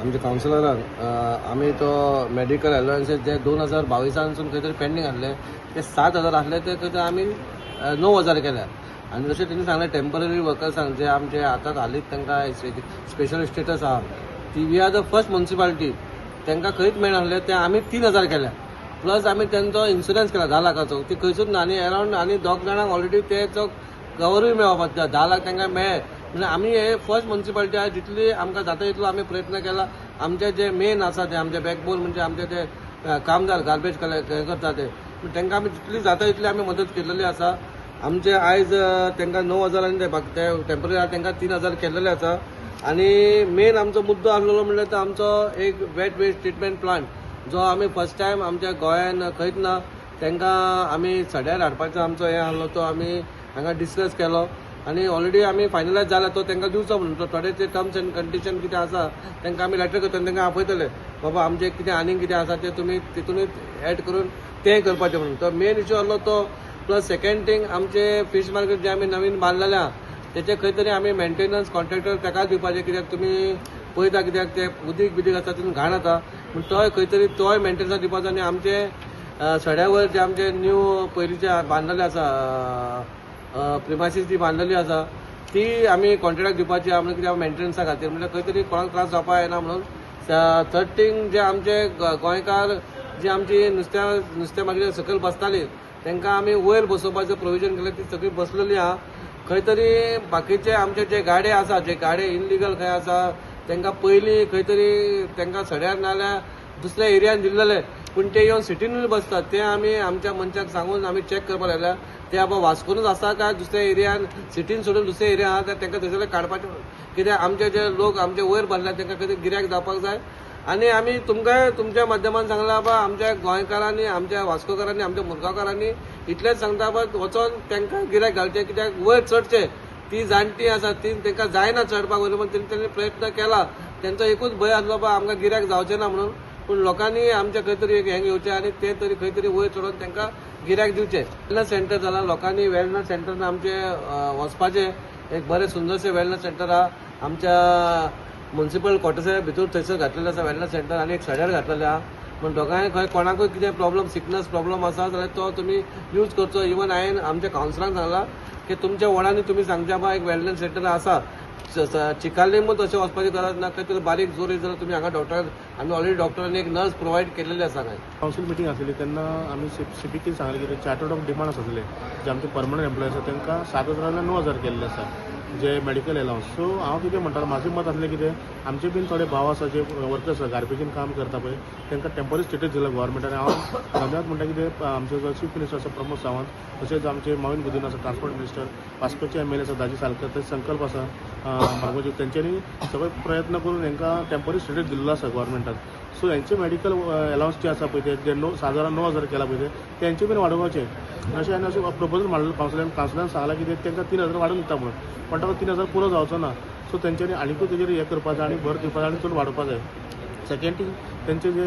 आमच्या कावन्सिलरान आमी तो मेडिकल अलावन्सीस जे 2022सानसून खंय तरी पेंडींग आसले ते 7000 आसले, ते खंय तरी आमी 9000 केल्या. आनी जशें तेणी सांगलें, टेंपररी वर्कर्सांक जे आमचे आतां हालींच तांकां स्पेशल स्टेटस आहा ती, we are the first municipality, तांकां खंयच मेळनासलें, ते आमी 3000 केल्या. प्लस आमी तेंचो इन्शुरन्स केला 10 लाखाचो, ती खंयसूच ना. आनी अरावंड आनी दोग जाणांक ऑलरेडी तेचो कवरूय मेळपाक, 10 लाख तांकां मेळ्ळे. म्हणजे आमी हे फर्स्ट म्युन्सिपालिटी आहा, जितली आमकां जाता तितलो आमी प्रयत्न केला. आमचे जे मेन आसा ते आमचे बॅकबोन, म्हणजे आमचे ते कामदार गार्बेज कलेक्ट करता ते, तांकां आमी जितली जाता तितली आमी मदत केलेली आसा. आमचे आयज तांकां 9000 आनी ते बाकी ते टेंपररी आहा तांकां 3000 केल्लेले आसा. आनी मेन आमचो मुद्दो आसलेलो म्हणल्यार तो आमचो एक वेट वेस्ट ट्रिटमेंट प्लांट, जो आमी फर्स्ट टायम आमच्या गोंयान खंयच ना, तांकां आमी सड्यार हाडपाचो आमचो हें आसलो, तो आमी हांगा डिस्कस केलो आनी ऑलरेडी आमी फायनलायज जाला, तो तांकां दिवचो म्हणून. तो थोडे ते टर्म्स एंड कंडिशन कितें आसा, तांकां आमी लेटर करतले, तांकां आपयतले, बाबा आमचें कितें आनीक कितें आसा तें तुमी तितूनच एड करून तें करपाचें म्हणून. तो मेन इश्यू आसलो तो. प्लस सेकंड थींग, आमचे फीश मार्केट जे आमी नवीन बांदलेलें आहा, तेचे खंय तरी आमी मेंटेनन्स कॉन्ट्रॅक्टर ताका दिवपाचें, कित्याक तुमी पळयता, कित्याक ते उदीक बिदीक आसा तितून घाण जाता, पूण तोय खंय तरी तोय मेंटेनन्स दिवपाचो. आनी आमचे सड्या वयर जे आमचे न्यू पयलींचे बांदलेले आसा प्रिमायसीस, ती बांदलेली आसा, ती आमी कॉन्ट्रॅक्टाक दिवपाची आहा, म्हणजे कित्याक मेंटेनन्सा खातीर, म्हणजे खंय तरी कोणाक त्रास जावपा येना म्हणून. थर्ड थींग, जे आमचे गोंयकार जी आमची नुस्त्या मागीर सकयल बसताली, तांकां आमी वयर बसोवपाचें प्रोविजन केलें, ती सगळी बसलेली आहा. खंय तरी बाकीचे आमचे जे गाडे आसा, जे गाडे इनलिगल खंय आसा, तांकां पयलीं खंय तरी तांकां सड्यार नाल्यार दुसऱ्या एरियान दिल्लेले, पूण ते येवन सिटीनूय बसतात, ते आमी आमच्या मनशाक सांगून आमी चॅक करपाक लागल्या, ते बाबा वास्कोनूच आसा काय दुसऱ्या एरियान, सिटीन सोडून दुसऱ्या एरिया आहा, तर तांकां थंयसरले काडपाचें, कित्याक आमचे जे लोक आमचे वयर बसल्या तांकां खंय तरी गिऱ्याक जावपाक जाय. आनी आमी तुमकां तुमच्या माध्यमान सांगलां, बाबा आमच्या गोंयकारांनी, आमच्या वास्कोकारांनी, आमच्या मुरगांवकारांनी इतलेंच सांगता, बाबा वचोन तांकां गिऱ्याक घालचें, कित्याक वयर चडचें ती जाणटी आसा, ती तांकां जायना चडपाक वयर, पण तेणी प्रयत्न केला. तेंचो एकूच भंय आसलो, बाबा आमकां गिऱ्याक जावचें ना म्हणून. पूण लोकांनी आमच्या खंय तरी एक हें घेवचें आनी ते तरी खंय तरी वयर चडोवन तांकां गिऱ्याक दिवचें. वेलनस सेंटर जाला, लोकांनी वेलनस सेंटर आमचें वचपाचें. एक बरें सुंदरशें वेलनस सेंटर आहा, आमच्या म्युन्सिपल क्वॉर्टर्सा भितर थंयसर घातलेलें आसा वेलनस सेंटर आनी एक सड्यार घातलेलें आहा. पूण दोगांय खंय कोणाकूय कितें प्रॉब्लम, सिकनस प्रॉब्लम आसा जाल्यार तो तुमी यूज करचो. इवन हांवें आमच्या कावन्सिलांक सांगलां की तुमच्या वॉर्डांनी तुमी सांगचें, बाबा एक वेलनस सेंटर आसा, चिकालीमूच अशें वचपाची गरज ना, खंय तरी बारीक जोर येयत जाल्यार तुमी हांगा डॉक्टर, आमी ऑलरेडी डॉक्टरांनी एक नर्स प्रोवायड केलेली आसा हांगा. कावन्सील मिटींग आसली तेन्ना आमी सीपीक सांगलें की चार्टर्ड ऑफ डिमांड आसले, जे आमचे परमनंट एम्प्लॉय आसा तांकां 7000 9000 केल्ले आसा जे मेडिकल अलावन्स. सो हांव कितें म्हणटालो, म्हाजें मत आसलें कितें, आमचे बीन थोडे भाव आसा जे वर्कर्स आसा, गार्बेजीन काम करता पळय, तांकां टेंपररी स्टेटस दिला गव्हर्मेंटान. हांव धन्यवाद म्हणटा कितें, आमचो जो चीफ मिनिस्टर आसा प्रमोद सावंत, तशेंच आमचे मॉविन गुदिन्हो आसा ट्रान्सपोर्ट मिनिस्टर, वास्कोचे एमएलए आसा दाजी सालकर, तशेंच संकल्प आसा मागोजे, तेंच्यांनी सगळे प्रयत्न करून हेंकां टेंपररी स्टेटस दिल्लो आसा गव्हर्मेंटान. सो हेंचे मेडिकल अलावन्स जे आसा पळय, ते जे णव 7000 9000 केला पळय, ते तेंचे बीन वाडोवपाचे अशें हांवें अशें प्रपोजल मांडलें कावन्सिलान. कावन्सिलान सांगलां की ते तांकां 3000 वाडोवन दिता म्हणून, पण ताका 3000 पुरो जावचो ना. सो तेंच्यांनी आनिकूय तेजेर हें करपा जाय आनी भर दिवपा जाय आनी चड वाडोवपा जाय. सेकंड थिंग, तेंचे जे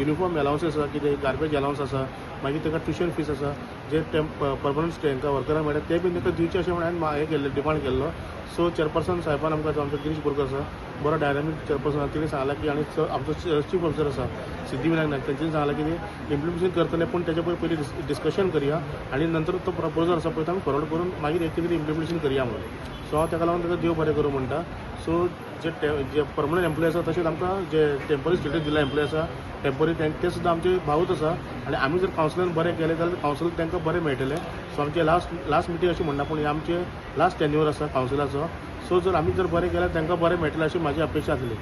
युनिफॉर्म अलावन्स आसा, कितें गार्बेज अलावन्स आसा, मागीर तांकां ट्युशन फीस आसा, जे परमनंट तांकां वर्करांक मेळटा ते बीन तांकां दिवचे अशें म्हणून हांवें हें केल्लें, डिमांड केल्लो. सो चेअरपर्सन साहेबान आमकां, जो आमचो गिरीश बोरकर आसा, बरो डायनामीक चेअरपर्सन आसा, तेणी सांगलां की, आनी आमचो चीफ ऑफिसर आसा सिद्धी विनायक नायक, तेंच्यांनी सांगलां की ते इम्प्लिमेंटेशन करतले, पूण तेजे पयलीं पयलीं डिस्कशन करया आनी नंतर तो प्रपोजल आसा पळय तो आमी फॉरवर्ड करून मागीर एक कितें इम्प्लिमेंटेशन करया म्हणून. सो हांव ताका लागून ताका देव बरें करूं म्हणटा. सो जे परमनंट एम्प्लॉय आसा, तशेंच आमकां जे टेंपररी स्टेटस दिला एम्प्लॉय आसा टेंपररी, ते सुद्दां आमचे भावूच आसा आनी आमी जर कावन्सिलान बरें केलें जाल्यार कावन्सिल तांकां बरें मेळटलें. सो आमचें लास्ट लास्ट मिटींग अशें म्हणना, पूण हें आमचें लास्ट टेन्युअर आसा कावन्सिलाचो. सो जर आमी जर बरें केल्यार तांकां बरें मेळटलें अशी म्हाजी अपेक्षा आसली.